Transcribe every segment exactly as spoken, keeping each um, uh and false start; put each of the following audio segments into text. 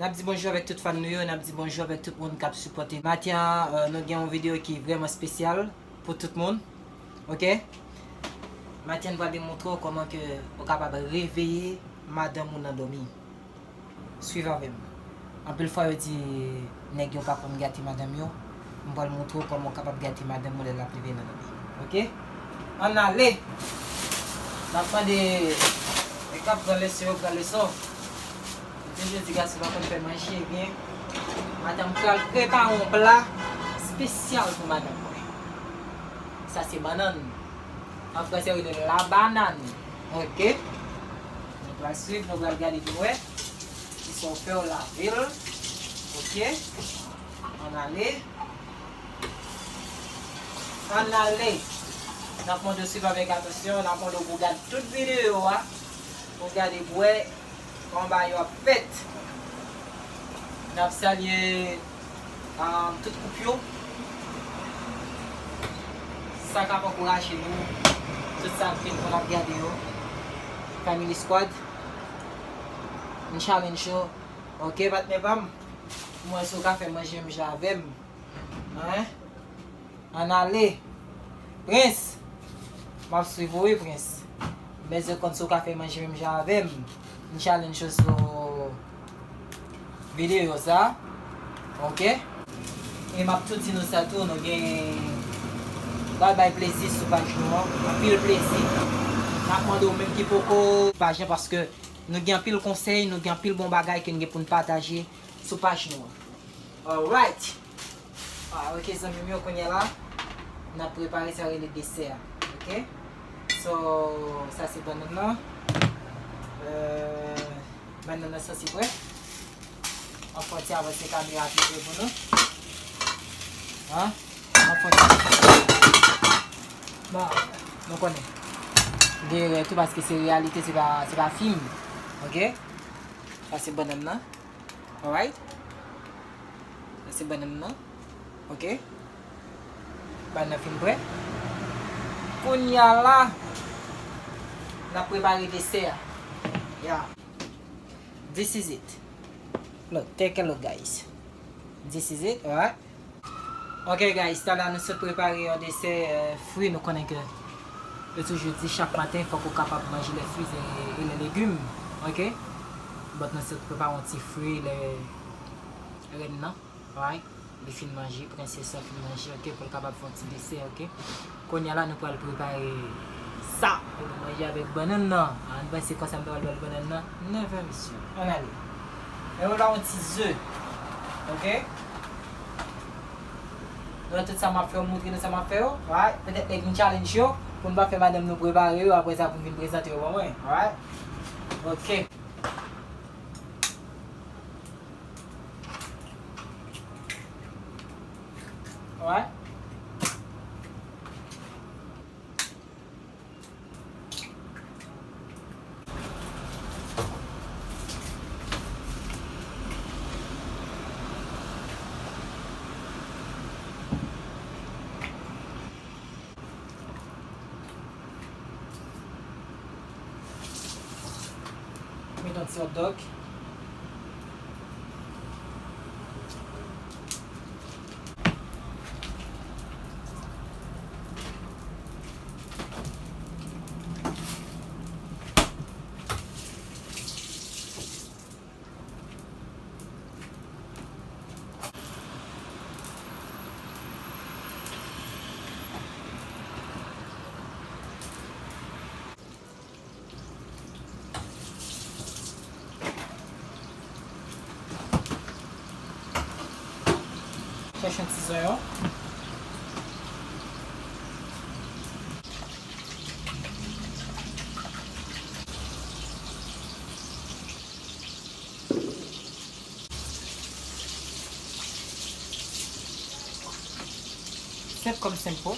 N ap di bonjou avèk tout fan nou yo, n ap di bonjou avèk tout moun k ap sipòte. Maten an, euh, nou gen yon videyo ki vrèman espesyal pou tout moun. Oke? Maten an, n pral vin montre w kòman ke ou kapab reveye madanm ou nan dòmi. Swiv avè m. Anpil fwa yo di nèg yo pa konn gate madanm yo. M pral montre w kòman w kapab gate madanm ou lè l ap leve nan dòmi. Oke? Ann ale! N ap mande nèg k ap pran leson yo pran leson. M toujou di gason pa konn fè manje byen. Maten m pral prepare yon pla espesyal pou madanm mwen. Sa se bannann. An fransè yo rele la banane. Oke? Nou pral swiv, nou pral gade pou wè. Kisa w fè w lave l. Oke? Ann ale. Ann ale. N ap mande w swiv avèk atansyon, n ap mande w pou w gade tout videyo a, pou w gade pou w wè kòman bagay yo ap fèt. N ap salye, um, tout koup yo. Sa k ap ankouraje nou, tout sa k vin pou n ap gade yo. Family Squad, m challenge yo. Oke, patnè pa m? M wè si w ka fè manje menm jan avè m. Hein? Ann ale. Prince, m ap swiv ou wi, Prince. M bezwen konn si w ka fè manje menm jan avè m. M challenge ou sou videyo sa. Oke? E m ap tou di nou sa tou, nou gen, pral bay plezi sou paj nou an. Anpil plezi. N ap mande w menm ki poko paj lan, paske nou gen anpil konsèy, nou gen anpil bon bagay ke n gen pou n pataje sou paj nou an. Alright. Ah, oke, zanmi m yo, kounye a la, n ap prepare sa yo rele desè a. Oke? So, sa se bannann nan. Euh, bannann nan sanse prè. An fè yon ti avanse kamera pi pre pou nou. Hein? An fè yon ti avanse. Bon, nou konnen. Gen erè tou paske se reyalite, se pa, se pa fim. Oke? Sa se bannann nan. Alright? Sa se bannann nan. Oke? Bannann nan fin prè. Kounye a la, n ap prepare desè a. Yeah. This is it. Look, take a look, guys. This is it, alright? Ok, guys, talè a nou sot prepare yon desè, euh, fri. Nou konnen ke yo toujou di chak maten fòk ou kapab manje lè fri e, e lè legim. Ok? But nou sot prepare yon ti fri lè rèn nan. Alright? Li fin manje, prensès la fin manje, ok, pou l kapab fè yon ti desè, ok? Kounye a la, nou pral prepare sa pou nou manje avèk bannann nan. Ann panse konsa m ta pral ba l bannann nan? Never, mesye. Ann ale. Men mwen ba yon ti ze. Ok? Nou wè tout sa m ap fè yo, m montre nou sa m ap fè yo. Alright? Petèt nèg m challenge yo, pou n pa fè madanm nou prepare yo, apre sa pou m vin prezante yo ban mwen. Alright? Ok. Alright? Met yon ti hotdog. Chèche yon ti zonyon. Senp kòm senp po.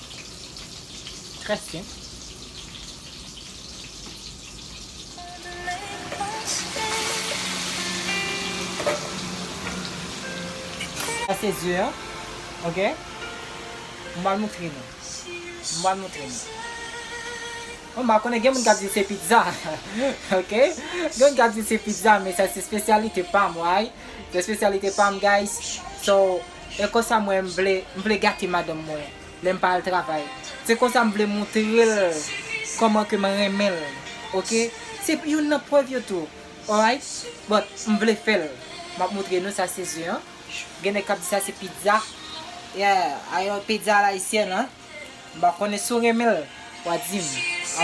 Trè senp. Sa se ze an. Ok? M pral montre nou. M pral montre nou. Bon, m pa konnen, gen moun k ap di se pizza. Ok? Gen moun k ap di se pizza, men sa se espesyalite pa m, right? Se espesyalite pa m, guys. So, e konsa mwen m vle, m vle gate madanm mwen lè m pa al travay. Se konsa m vle montre l kòman ke mwen renmen l. Oke? Se youn nan prèv yo tou. Alright? But m vle fè l. M ap montre nou sa se zen an. Gen nèg k ap di sa se pizza. Yeah, ayo pizza a la isyèn, hein? M pa konnen si w renmen l, w a di m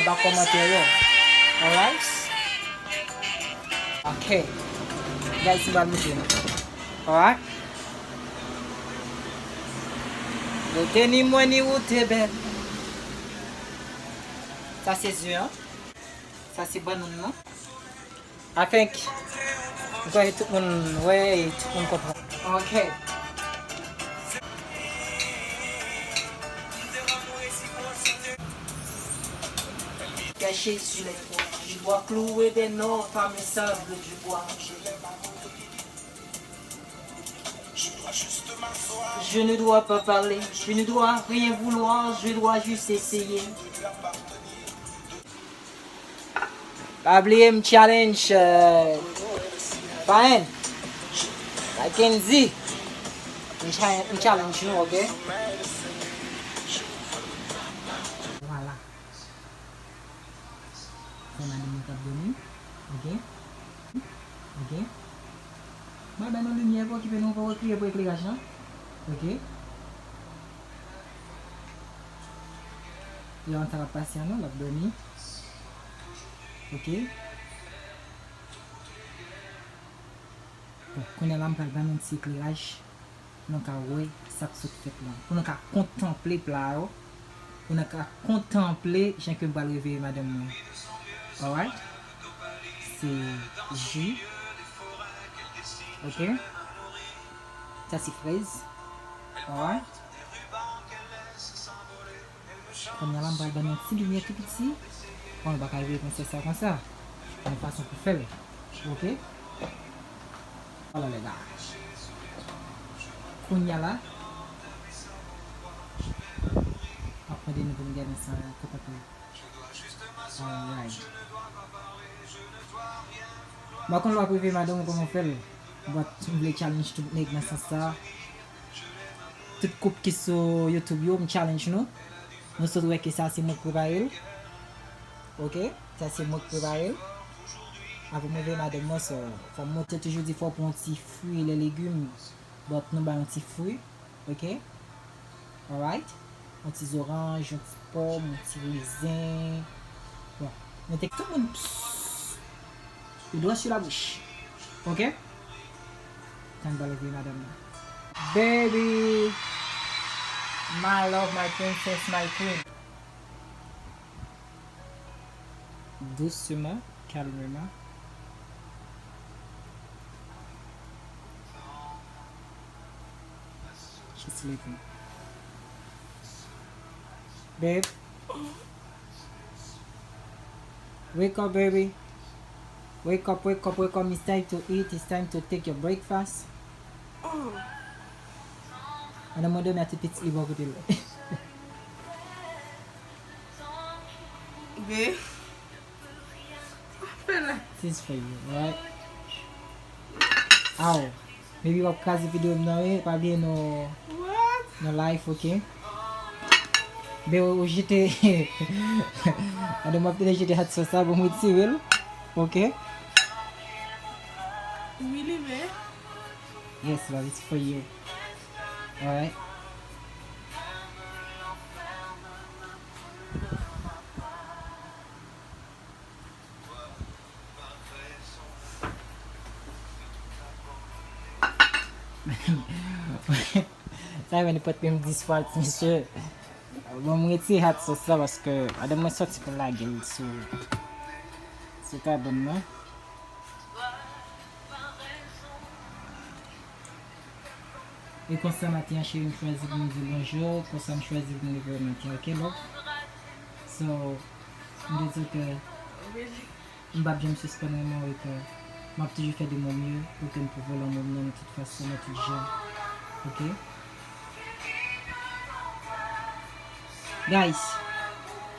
anba kòmantè yo. Alright? Ok. Guys, m pral montre nou. Alright? Yo te ni mwen ni ou te bèl. Sa se zen an. Sa se bannann nan. I think, m kwè tout moun wè e tout moun konprann. Ok. Caché sur les toits, je dois clouer des notes à mes sables du bois. Je ne dois pas parler, je ne dois rien vouloir, je dois juste essayer. Pa bliye m challenge, euh, Faen, Mackenzie. M cha-, m challenge nou, ok? Vwala. Fè madanm mwen k ap dòmi. Ok? Ok? Mwen bay nou limyè, pa okipe nou, pa kriye pou ekleraj lan. Ok? Yo, sa k ap pase an non, l ap dòmi. Ok? Bon, kounye a la, m pral ban nou yon ti ekleraj. Pou nou ka wè sa k sot fèt la. Pou nou ka kontanple pla yo. Pou nou ka kontanple jan ke m pral reveye madanm mwen. Alright? Se ji. Ok? Sa se frèz. Alright? Kounye a la, m pral ban nou yon ti limyè tou piti. Bon, nou pa ka reveye prensès la konsa. Gen yon fason pou fè l. Ok? Vwala, lè la. Kounye a la, m ap mande nou pou nou gade sa, kontanple. Alright. M pa konn lè w ap reveye madanm ou kòman w fè l. But m vle challenge tout nèg nan sans sa. Tout koup ki sou YouTube yo, m challenge nou. Nou sot wè ke sa se mwen k prepare l. Ok? Sa se mwen k prepare l. Avan m reveye madanm mwen, so, fò m montre toujou di fò w pran yon ti fwi, lè legim. But nou bay yon ti fwi. Ok? Alright? Yon ti zoranj, yon ti pòm, yon ti rezen. Bon, nou te tout moun, pss, le doigt sur la bouche. Ok? Tann ba leve madanm nan. Baby, my love, my princess, my queen. Doucement, calmement. She's sleeping. Babe. Wake up, baby. Wake up, wake up, wake up. It's time to eat. It's time to take your breakfast. Madanm mwen dòmi a tout pitit li bò kote l. Babe. This is for you, right? Aw. Baby, w ap kraze videyo m nan, wi. Pa bliye nou, nou live, ok? Ben, ou jete. Madanm, w ap jete hot sauce la, bon, m retire l. Ok? Really, babe? Yes, love, it's for you. Alright. Sa vin pot menm dis fwa, mesye. Bon, m retire hot sauce la paske madanm mwen soti pou lage l sou, sou kabann nan. E konsa maten an, cheri, m chwazi pou m di bonjou, konsa m chwazi pou m leve maten, ok, love? So, m te di ke m p ap janm sispann renmen w e ke m ap toujou fè de mon mieux pou ke m pwouve w lanmou m nan, nan tout fason, nan tout jan. Ok? Guys,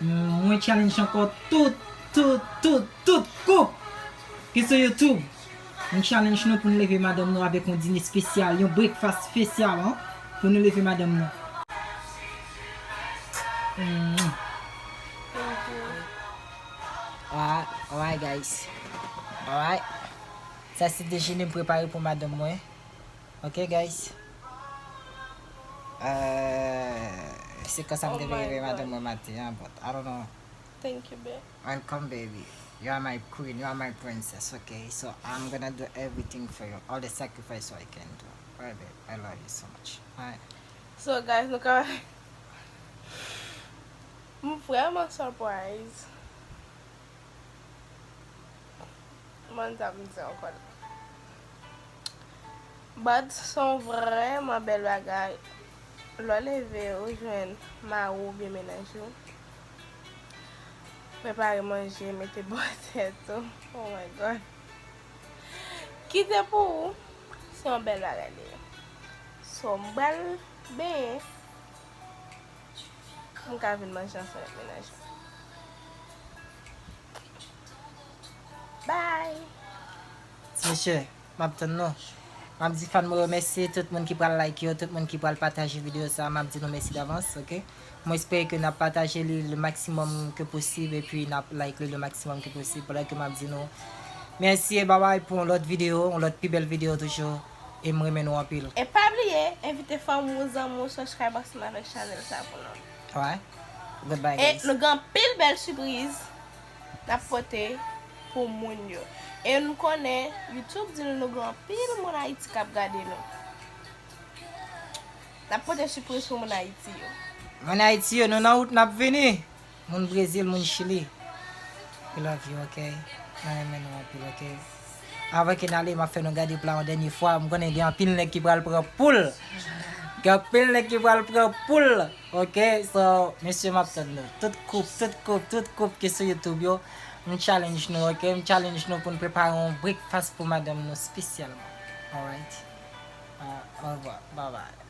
m, mwen challenge ankò tout, tout, tout, tout koup ki sou YouTube. M challenge nou pou n leve madanm nou avèk yon dine espesyal, yon breakfast espesyal, an, pou nou leve madanm nou. Mm. Alright, alright, guys. Alright. Sa se dejene m prepare pou madanm mwen. Ok, guys. Euh, se konsa m te vle reve madanm mwen maten an, but I don't know. Thank you, babe. Welcome, baby. You are my queen, you are my princess, okay? So I'm gonna do everything for you, all the sacrifice I can do. Alright, babe, I love you so much. Alright. So, guys, nou ka... M vrèman surprise. Mwen ta m di ankò. But se yon vrèman bèl bagay. Lè w leve, ou jwenn mari w oubyen mennaj ou. Prepare manje, mete bò tèt ou. Oh my God. Kite pou ou. Se yon bèl bagay li ye. So, m pral benyen. M ka vin manje ansanm ak mennaj mwen. Bye! Ti mesye, m ap tann nou. M ap di fan mwen yo mèsi, tout moun ki pral like yo, tout moun ki pral pataje videyo sa, m ap di nou mèsi davans, ok? Mwen espere ke n ap pataje li le maximum ke posib, epi n ap like li le maximum ke posib, pandan ke m ap di nou mèsi e babay pou yon lòt videyo, yon lòt pi bèl videyo toujou. E m renmen nou anpil. E pa bliye, envite fanmi w, zanmi w, subscribe ansanm avèk chanèl sa pou nou. Alright. Goodbye, guys. E nou gen anpil bèl sipriz n ap pote pou moun yo. E nou konnen YouTube di nou, nou gen anpil moun Ayiti k ap gade nou. N ap pote sipriz pou moun Ayiti yo. Moun Ayiti yo, nou nan wout, n ap vini. Moun Brezil, moun Chili. We love you, ok? Mwen renmen nou anpil, ok? Avan ke n ale, m ap fè nou gade pla yon dènye fwa. M konnen gen anpil nèg ki pral pran poul. Gen anpil nèg ki pral pran poul, ok? So, mesye, m ap tann nou. Tout koup, tout koup, tout koup ki sou YouTube yo, m challenge nou, ok? M challenge nou pou n prepare yon breakfast pou madanm nou espesyalman. Alright? Ah, au revoir. Bye bye.